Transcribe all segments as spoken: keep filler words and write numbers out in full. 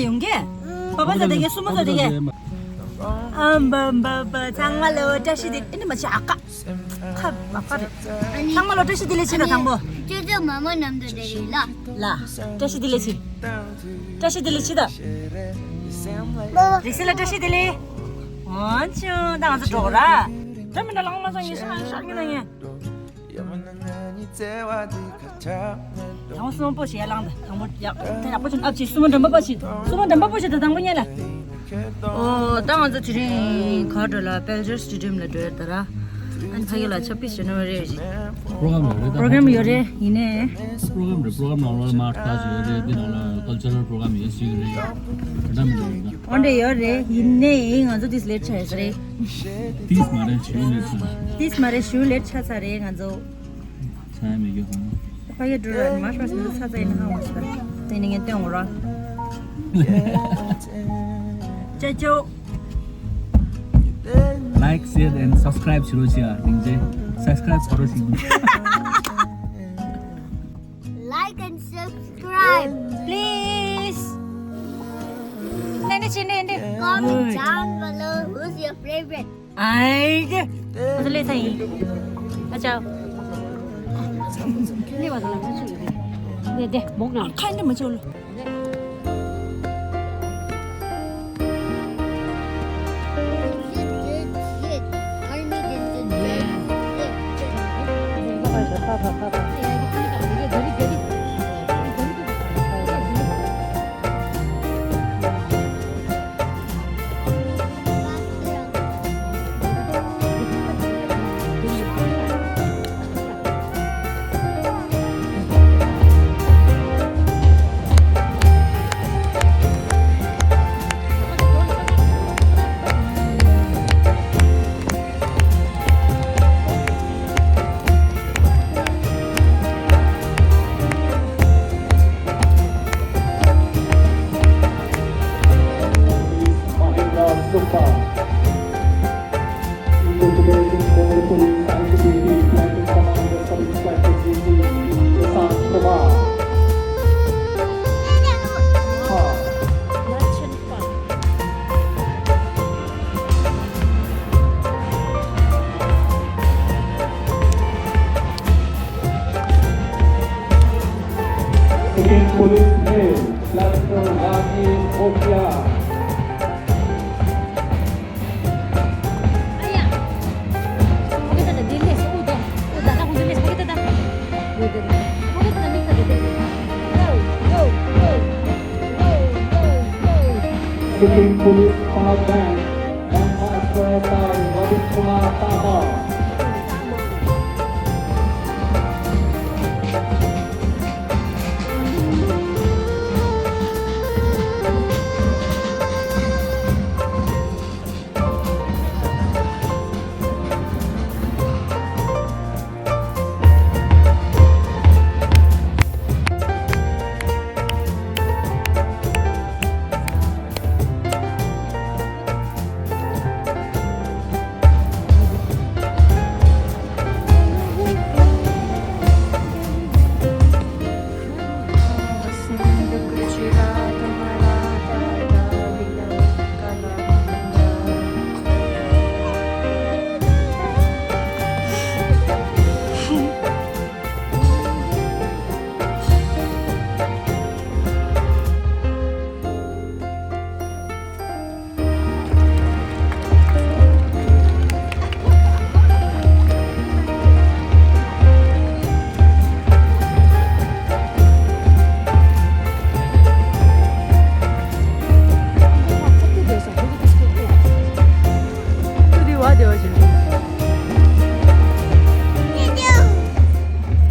ཡོང་གི། པ་པ་ཟ་དེ་གི་སུ་མོ་ཟ་དེ་གི། ཨམ་བམ་བམ་བམ། ཚང་མ་ལོ་བཀྲ་ཤིས་བདེ་ལེགས། ཨ་ནི་མ་བྱ་ཨ་ཀ། ཁ་བ་ཀ་རེད། ཚང་མ་ལོ་བཀྲ་ཤིས་བདེ་ལེགས་བྱེད་དང་དང་པོ། ཅོ་ཅོ་མ་མོ་མཉམ་དུ་བསྡད་ཡོད་ལ། ལ། བཀྲ་ཤིས་བདེ་ལེགས་བྱེད། བཀྲ་ཤིས་བདེ་ལེགས་བྱེད་དང་། རིག་སེ་ལ་བཀྲ་ཤིས་བདེ་ལེགས། འོན་ཀྱང་ད་ང་ཚོ་འགྲོ་གི་ར། ད་མི་འདྲ་ལང་མ་སང་ཡིན་སོང་ཡང་ཤར་གི་ན་ཡིན། ཡང་སུ་མོ་པོ་ཞིག་ཡར་ལངས་དང་། དང་པོ་ཡག་དེ་ཡག་པོ་བྱུང་། ཨབ་ཅིག་སུ་མོ་འགྲམ་པ་པོ་ཞིག་སུ་མོ་འགྲམ་པ་པོ་ཞིག་དང་དང་པོ་ཉལ་ལ། ཨོ་ད་ང་ཚོ་དེ་རིང་ག་རེ་ལ་པེལ་ཇར་སི་ཊེ་ཌི་ཡམ་ལ་འགྲོ་ཡོད་ད་ར། ཨ་ནི་ཕ་གི་ལ་ཆབ་པིས་ཇེ་ནུ་ཝ་རི་ཞིག་པོ་རོ་གྷ་རམ་ཡོད་རེད། པོ་རོ་གྷ་རམ་ཡོད་རེད། ཡིན་ནའི། པོ་རོ་གྷ་རམ་རེད། པོ་རོ་གྷ་རམ་ནང་ལོགས་ལ་མར་ཆི་ཊི་ཡོད་རེད། དེ་ནང་ལ་ཀལ་ཅ་རལ་པོ་རོ་གྷ་རམ་ཡོད་ཞིག་རེད། དེ་འདྲ་མི་འདུག་ཡིན་ན། འོ་འདྲ་ཡོད་རེད། ཡིན་ནའི་ང་ཚོ་ཏིས་ལེ་ཊི་ཆགས་ཡོད་ས་རེད། ཏིས་མ་རེད། ཞེ་པོ་ལེ་ཊི་ཆགས། ཏིས་མ་རེད། ཞེ་པོ་ལེ་ཊི་ཆགས་ས་རེད་ང་ཚོ། ཆ་ཡ་མེད་རྒྱུ་ཧང་། ཕ་གི་འགྲོ་ར་མར་ཆི་པིས་མི་ཚ་ཚ་ཡིན་ཧང་བ་ས། དེ་ནི་ངས་སྟོན་འོ་ར། ཅ་ཅོ། Like, share and subscribe བྱེད་རོགས་བྱེད་ཨ། སྙིང་རྗེ། སབ་སི་ཀ་རའིབ་བྱེད་རོགས་བྱེད། Like and subscribe, please. ནན་ཏན་བྱེད། ནན་ཏན། Comment down below who's your favorite. ཨའི་གེ། ང་ཚོ་སླེབས་ཚར་ཡིན། ཨ་ཅག་ལེ་བ་དང་ལ་ཁ་ཆུ་ཡོད་རེད། ནས་དེ་མོག་ནང་ཁ་འདྲ་མ་བྱོས་ལོ། Mahindra Super. Congratulations, Border Police, I T B P, Flight Commander, Sub Inspector G P, Prashant Kumar. Second Police Male, Lieutenant Rajesh Bhotia. Sitting Police Department, Maharashtra by Ravi Kumar Saha.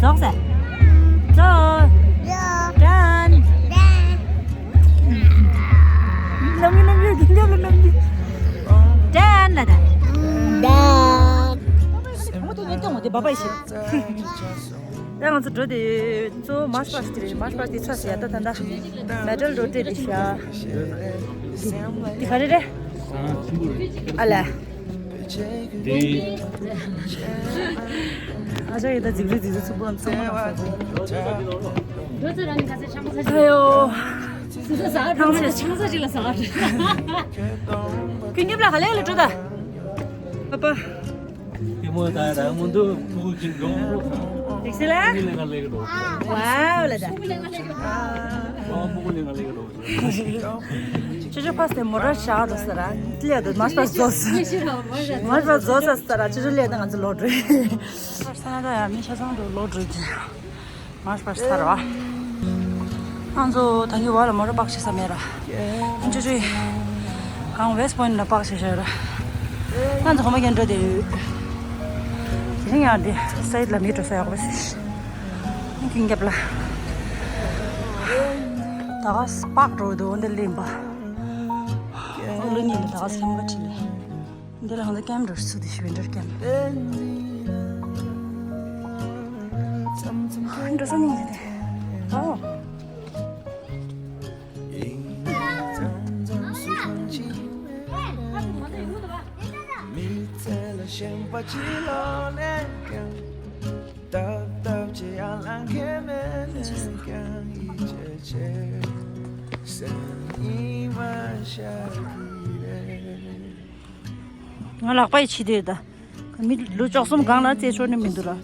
རྫོགས་ཟེར། རྫོགས། Done། ནམ་རྒྱུན་ནམ་རྒྱུན་རྒྱུན་རྒྱབ་ལ་ནམ་རྒྱུན། Done་ལ་ད། Done། ད་ང་ཚོ་འགྲོ་དེ་གཙོ་བོ་མར་ཆི་པིས་དེ་རེད། མར་ཆི་པིས་དེ་ཚ་ཟེར་ཡ་ད་ད་ད་མེ་ཌལ་འགྲོ་སྤྲད་དེ་ཤ། དེ་ག་རེ་རེད། ཨ་ལ། དེ། ཨ་ཅག་ཡིན་ད་རྫིག་རུས་རྫིག་རུས་ཚུགས་པོ་ཚང་མ་ལ་ས་ཚོ། ཨ་ཡོ། ཚང་མས་ཆང་ས་ཅིག་ལ་ཟ། ཀུན་ཁྱབ་ལ་ག་ལེ་ལ་འགྲོ་ད། པ་པ། དེ་མོ་ད་ར་མོ་འདུག་ཐུག་གིན་འགྲོ། རིག་སེ་ལ། ངི་ལེ་ག་ལེ་ག་འགྲོ། ཝའོ་ལ་ད། ཨོ་མོ་ལེ་ག་ལེ་ག་འགྲོ། ཅོ་ཅོ་ཕ་སྟེ་མོ་ར་ཤ་རོ་ས་ར། ལེ་ད་མར་པ་ཟོ་ས། མར་པ་ཟོ་ས་ས་ར་ཅོ་ཅོ་ལེ་ད་ང་ཚོ་ལོག་འགྲོ། ས་ན་ད་ཡ་མི་ཤ་ཚང་དུ་ལོག་འགྲོ་གི། མར་པ་ས་ར། ང་ཚོ་ད་གི་བ་ལ་མོ་ར་པག་ཆེ་ས་མེད་ར། ཅོ་ཅོ་གང་West Point ལ་པག་ཆེ་ཤ་ར། ང་ཚོ་ཧོ་མ་གན་འགྲོ་དེ་ཡོད། དེ་རིང་ཡང་དེ་སའིད་ལ་མི་འགྲོ་ས་ཡག་པོ་ཞིག་ཀུན་ཁྱབ་ལ། ད་ག་སྤག་འགྲོ་འདུག་འདི་ལིམ་པ། ཨོ་ལུ་ཉིན་ད་ག་སེམས་ཁ་ཁྲིད་ལེ། འདི་ལ་ཧང་ད་ཀེམ་འགྲོ་སུ་དེ་ཤི་ཝིན་ཊར་ཀེམ། འགྲོ་ས་ཉིན་དེ་ཨོ། མི་ཚེ་ལ་ཞེན་པ་ཅི་ལོག་ནས་ཀྱང་སྟབས་སྟབས་ཀྱིས་ཡར་ལངས་མཁན་མེད་ནས་ཀྱང་ཡིད་ཆེས་ཆེ་སེམས་ཉི་མ་ཤར་གྱི་རེད། ང་ལག་པ་ཡི་ཕྱི་དེ་ད་མི་ལོ་བཅུ་གསུམ་སྒང་ལ་རྩེད་ཆོག་ནི་མི་འདུག་ར།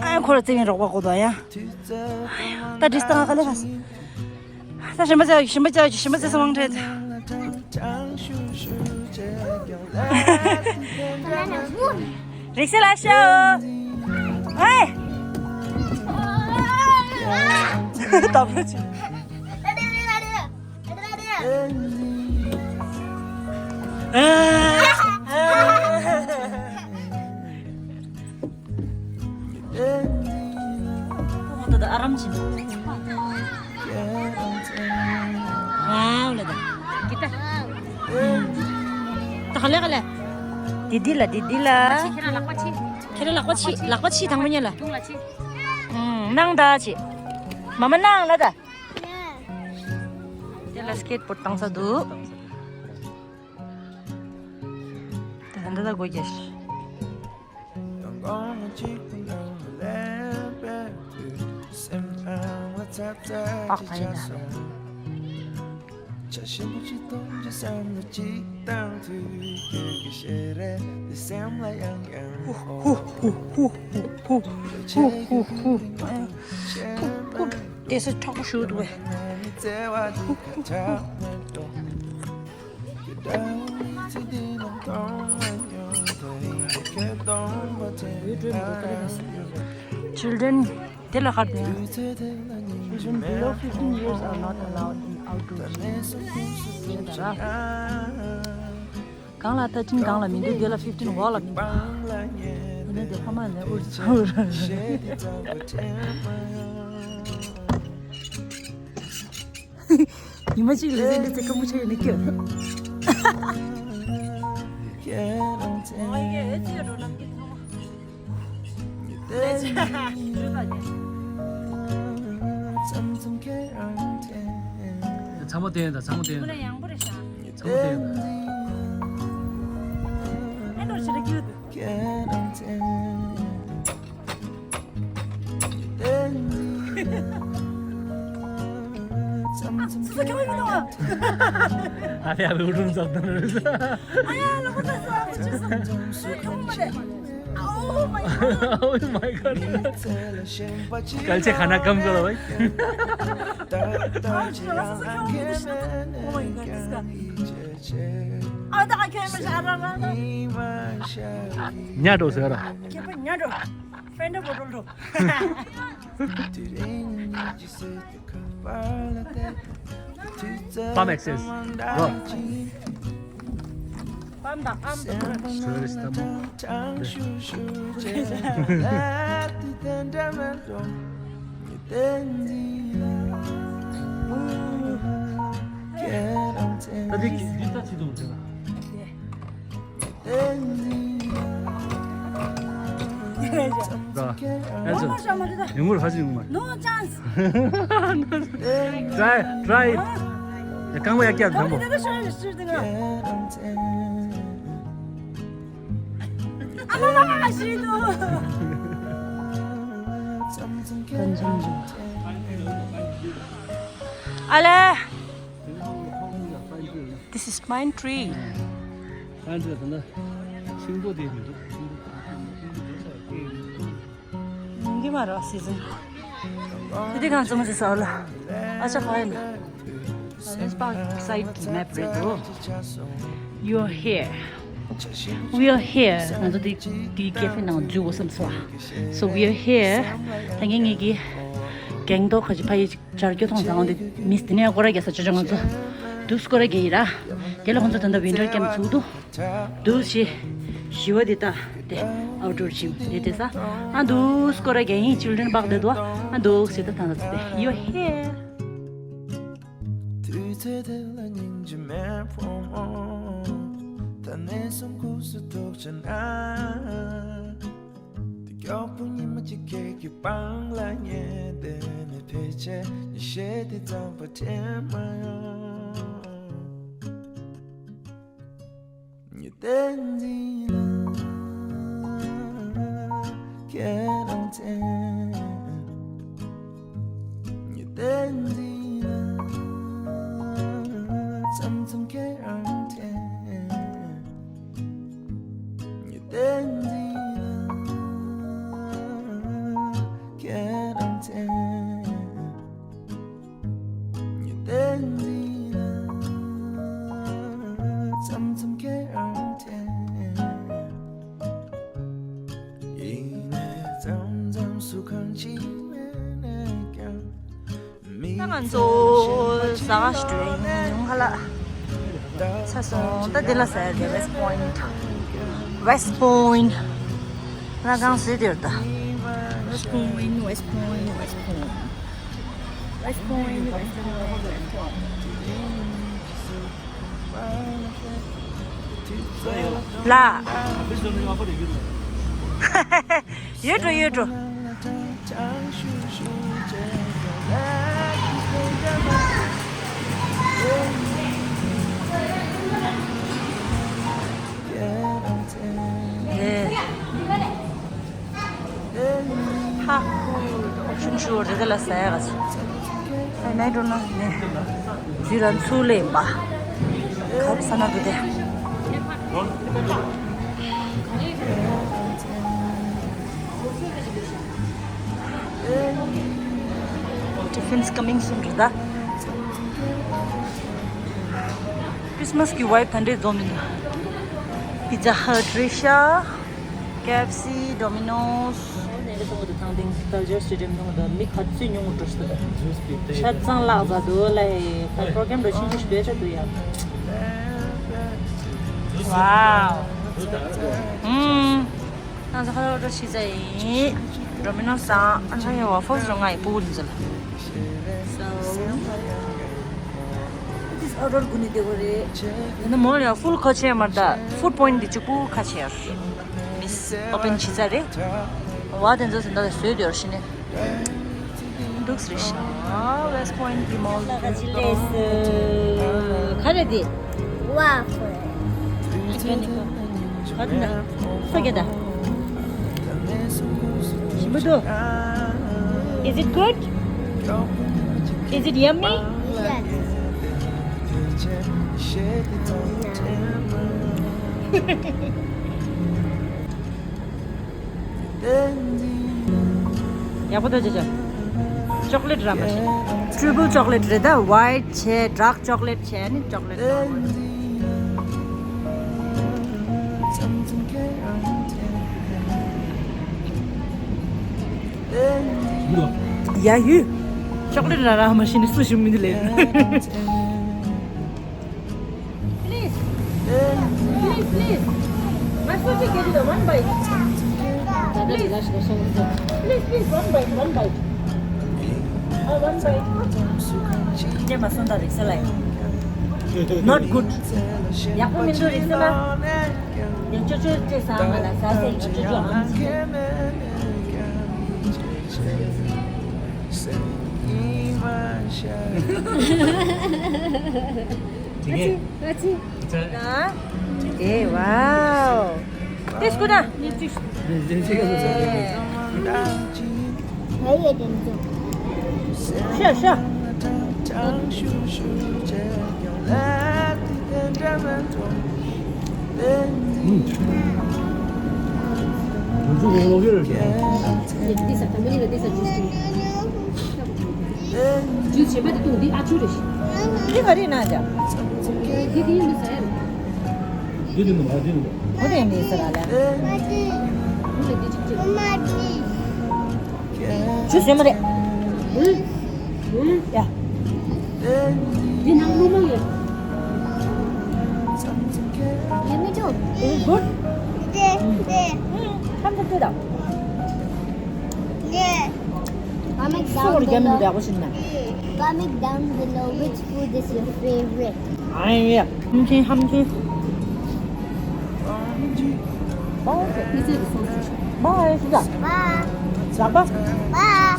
ཨ་ཁོ་ར་རྩེད་མཁན་རོགས་པ་གོ་དོ་ཡ། ད་དྲིས་ད་ང་ག་ལེ་ཧ་སི། ད་ཞིམ་པ་ཅག་ཞིམ་པ་ཅག་ཞིམ་པ་ཅག་སོང་ཁྲེད། རིག་སེ་ལ་ཤོ། ཨེ། ད་བུ་ཅི། ཨ་རམ་ཅིན། ཝའོ་ལ་ད། གི་ད། ད་ག་ལེ་ག་ལེ། དི་དི་ལ་དི་དི་ལ། ཁྱེད་རང་ལག་པ་ཕྱི། ཁྱེད་རང་ལག་པ་ཕྱི་ལག་པ་ཕྱི་དང་པོ་ཉལ་ལ། ཐུང་ལ་ཕྱི། ཨུམ་ནང་ད་ཕྱི། མ་མ་ནང་ལ་ད། དེ་ལ་སི་ཀེཊ་བོརྡ་བཏང་ས་འདུག་ད་ད་ད་སྒོ་རྒྱག་ཤི། པགས་ཕ་ཡིན་ད། ཧུ་ཧུ་ཧུ། དེ་སུ་ཁྲག་པོ་ཞུ་འདུག་བས། ཧུ་ཧུ་ཧུ། Children དེ་ལ་ཁར་དེ། Children below fifteen years are not allowed in outdoor games. གང་ལ་ད་ཅིང་གང་ལ་མི་འདུག་དེ་ལ་fifteen འོག་ལ་མི་འདུག་ཡིན་ནའི་དེ་ཕ་མ་ནས་ཨུར་ཚ་ཨུར། ཉི་མ་གཅིག་ལ་ཟེར་འདི་ཚེ་ཀ་མུ་ཆ་ཡོད་ནི་སྐྱོ། ཚང་མ་བསྟན་དང་ཚང་མ་བསྟན་དང་། ཚང་མ་བསྟན་དང་། ཨ་ཕའི་ཨ་ཕའི་ཨུ་ཁྲུང་ཙབ་དང་རེད། ཨ་ཡ་ལོག་པ་ལྟ་སོང་ཨ་ཕ་ཅི་སོང་ཁྱོད་མ་རེད། Oh my god. Oh my god. སྐལ་ཆེ་ཁ་ན་ཀམ་གོ་ལ་བའི། Oh my god, this guy. ཨ་ད་ཁྱོད་མ་ཤ་ར་ར་ར། ཉ་འགྲོ་ཟེར་ར། ཁྱེད་པ་ཉ་འགྲོ། ཧྥེན་ཌ་བོ་ཊལ་འགྲོ། Pump access. Go. ཨམ་དང་ཨམ་དང་། Tourist ད་མོ། ད་འདི་འདི་ལྟ་ཅི་འདུག་ཟེར་ན། ད་ཨ་ཙི་ཡོང་ངུར་ཧ་ཅི་ཡོང་མ། No chance. Try, try it. རྐང་པ་ཡར་བཀྱག་དང་པོ། ཨ་མ་མ་མ་ཤི་འདུག་ཨ་ལེ། This is pine tree. ཕན་ཚུན་དེ་ན་ཤིང་ཏོག་དེ་མི་འདུག་ཤིང་ཏོག་ཡིན་གྱི་མ་རེད་སི་ཛན། དེ་དེ་གང་ཙམ་ཞིག་ཟ་ལ། ཨ་ཅག་ཧ་ཡིན། Let's park side map རེད་དོ། You are here. We are here. ང་ཚོ་དེ་དེའི་ཀེ་ཧྥེ་ནང་འཛུལ་དགོས་བསམ་སོང་། So we are here. ད་ངས་ངེད་ཀྱི་གེང་ཏོག་ཁ་ཅིག་ཕ་ཡི་ཅིག་ཇར་སྐྱོ་ཐོང་ཚང་དེ་མིས་དེ་ནས་སྐོར་ར་རྒྱག་ས་ཅོ་ཅོ་ང་ཚོ་དུ་སྐོར་ར་རྒྱག་ཡིན་ར། དེ་ལ་ཁོང་ཚོ་ད་ལྟ་winter camp ཚུགས་འདུག་དུ་ཞི་ཞི་བ་དེ་ད་དེ་outdoor gym དེ་དེ་ས་ཨ་དུ་སྐོར་ར་རྒྱག་ཡིན། Children park དེ་དུ་ཨ་དུ་ཞི་ད་ད་ད་དེ། You are here. དུས་ཚོད་དེ་ལ་སྙིང་རྗེ་མེད་ཕོ་མོ། ད་ནས་བཟུང་ཁུག་སུ་ཐུག་ཆ་ན། དེ་མགྱོགས་པོ་ཉི་མ་གཅིག་ཁྱེད་ཀྱི་པང་ལ་ཉལ་བསྡད་ནས་ཕལ་ཆེར་ཉི་ཤེལ་དེ་རྩམ་པ་དྲན་མ་ཡོང་། ཉི་ཟླའི་མདུན་ལ་ཁྱེད་རང་དྲན། ཉི་ཟླའི་མདུན་ལ་མཚམས་མཚམས་ཁྱེད་རང་དྲན། ཉི་ཟླའི་མདུན་ལ་ཁྱེད་རང་དྲན། ཉི་ཟླའི་མདུན་ལ་མཚམས་མཚམས་ཁྱེད་རང་དྲན། ཡིན་ནའི་མཚམས་མཚམས་སུ་གང་ཅི་མེད་ནས་ཀྱང་། ད་ང་ཚོ་ཟ་ག་ཞིག་འགྲོ་ཡིན་ཁ་ལག་ཚ་སོང་། ད་འདི་ལ་ཟ་ཡ་དེ་West Point. West Point. ང་གང་ཟེར་དེར་ད། West Point, West Point, West Point. West Point, West Point, West Point. ལ། ཡོད་འགྲོ་ཡོད་འགྲོ། ཧ་ཧུ། ཨོབ་ཤན་ཤུ་རེ་དེ་ལ་ཟ་ཡ་ག་ཚོད། ཨ་ནའི་འགྲོ་ན་ནི། ཇུས་རང་ཚུགས་ལེན་པ། ཁབ་ས་ན་འདུག་དེ། Tiffins coming soon རེད་ད། Christmas གི་vibe ད་འདྲས་འཛོམས་མི་འདུག Pizza Hut རེད་ཤག K F C, Domino's. ནས་ཀྱི་ཐོག་ཏུ་ཐང་ཏིང་Culture Stadium ཐོག་ཏུ་མི་ག་ཚོད་ཉུང་ངུ་འགྲོ་ཤི་ད། ཆ་ཚང་བརླག་ཟ་འདུག་ལ། ཧེ་ད་program འགྲོ་ཆུང་ཆུང་ཞིག་འདྲ་ཆགས་འདུག་ཡ། Wow. ཨུམ། ང་ཚོ་ཁ་ལོ་འགྲོ་ཤི་ཚ་ཡིན། Domino's སང་ཨ་ཁ་ཡ་waffles རོ་ང་ཡི་པུ་ལ་འཛུལ། So, this order གུ་ནི་དེ་གོ་རེད། ཡིན་ན་མོ་ལ་ཡང་full ཁ་ཆེ་མར་ད་food point འདི་གཅིག་པུ་ཁ་ཆེ་ཡར། Miss open བྱེད་ཚར་རེད། བ་དེ་ཚོ་ཟིན་ད་བཟོས་དེ་ཡོར་ཤི་ནས། འདུག་སེ་རེད་ཤག West Point གི་mall ལ་ག་ཅི་ལས་སུ། ག་རེ་དེ། Waffle. ཨ་ཀྱོ་ནི་ཀོ། ག་དེ་ན། སོ་ག་ད། ཞིམ་པོ་འདུག Is it good? Is it yummy? Yes. ཡག་པོ་འདུག་ཅོ་ཅོ། Chocolate ར་མ་ཤེས། Triple chocolate རེད་ད། White བྱས། Dark chocolate བྱས་ནི་chocolate། ཡ་ཡུ། Chocolate ར་ར་མ་ཤེས་ནི་སུ་ཞུ་མི་འདི་ལས། Please. Please, please. Masuk sikit juga, one bite. Please. Please, please, one bite, one bite. Ah, one bite. Dia masuk dari selai. Not good. Ya, aku minta dari sana. Yang cucu cek sama lah, saya yang cucu. Thank you. ཨེ་ཝའོ། ཏེ་སྐུ་ན། ཧེ། ཧེ་ཡེ་ཏེན་ཙུ། ཤ་ཤ། འདི་ག་རེ་ན་ཅག་འདི་ག་རེ་ན་ཅག་འདི་འདི་ཡིན་འདུག་ཟེར། འདི་འདི་མ་འདི་འདི། འོ་དེ་འདི་ཟེར་ལ། འདི་འདི་ཅིག་ཅིག་ཆུ་ཟོས་མ་རེད། ཡ། འདི་ནང་སློང་མོ་ཡོད། Let me too. Is it good? ཁམ་ཚ་ཚ་དང་། Comment down below. Comment down below which food is your favorite. ཨ་ཡ། ཧམ་ཆེན་ཧམ་ཆེན། Bye. Bye. Bye.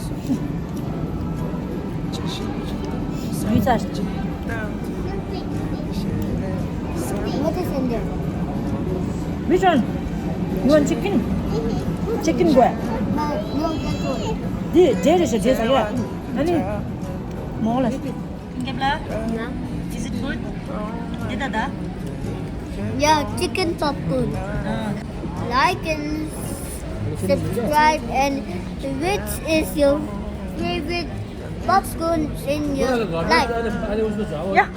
What is in there? Which one? You want chicken? Chicken go. No, no, that one. This, there is a, there is a, yeah. Ani, mo la. Is it good? Did that? Yeah, chicken popcorn. Like and subscribe, and which is your favorite popcorn in your life? Yeah.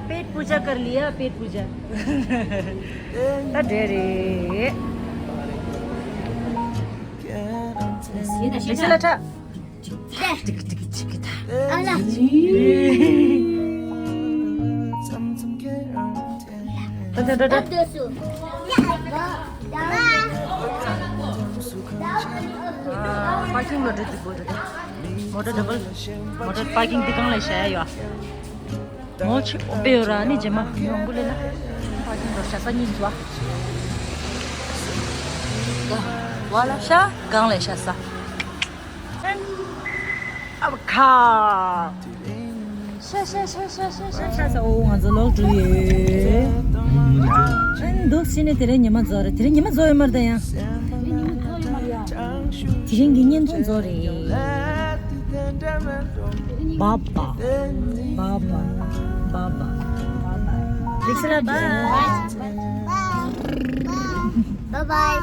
पेट पूजा कर लिया, पेट पूजा। ད་འདྲ་རེད། ལེགས་ལ་ཁྲ། ཨ་ལ། ད་ད་ད་ད། པར་ཀིང་ལ་འགྲོ་རྒྱུ་དགོས་རེད། མོ་ཊ་ཌབ་ལ། མོ་ཊ་པར་ཀིང་འདི་གང་ལ་བཞག་ཡ་ཡོད། མོ་ཆེ་པོ་ཡོད་ར་ནི་རྗེས་མ་ཡོང་གི་ལེ་ན། ཕ་གི་འགྲོ་ཤ་ས་གཉིས་འཛུལ་བ། བ་ལ་ཤ་གང་ལས་ཤ་ས། ཨ་ཁ། ཤ་ཤ་ཤ་ཤ་ཤ་ཤ་ཤ་ས། འོ་ང་ཚོ་ལོག་འགྲོ་ཡོད། ཨ་ནི་འདུག་སེ་ནས་དེ་རིང་ཉི་མ་རྫོགས་རེད། དེ་རིང་ཉི་མ་རྫོགས་ཡོད་མ་རེད་ད་ཡང་། དེ་རིང་གི་བརྙན་ཐུང་རྫོགས་རེད། Bye bye. Bye bye. Bye bye. Bye bye. Bye bye. Bye bye.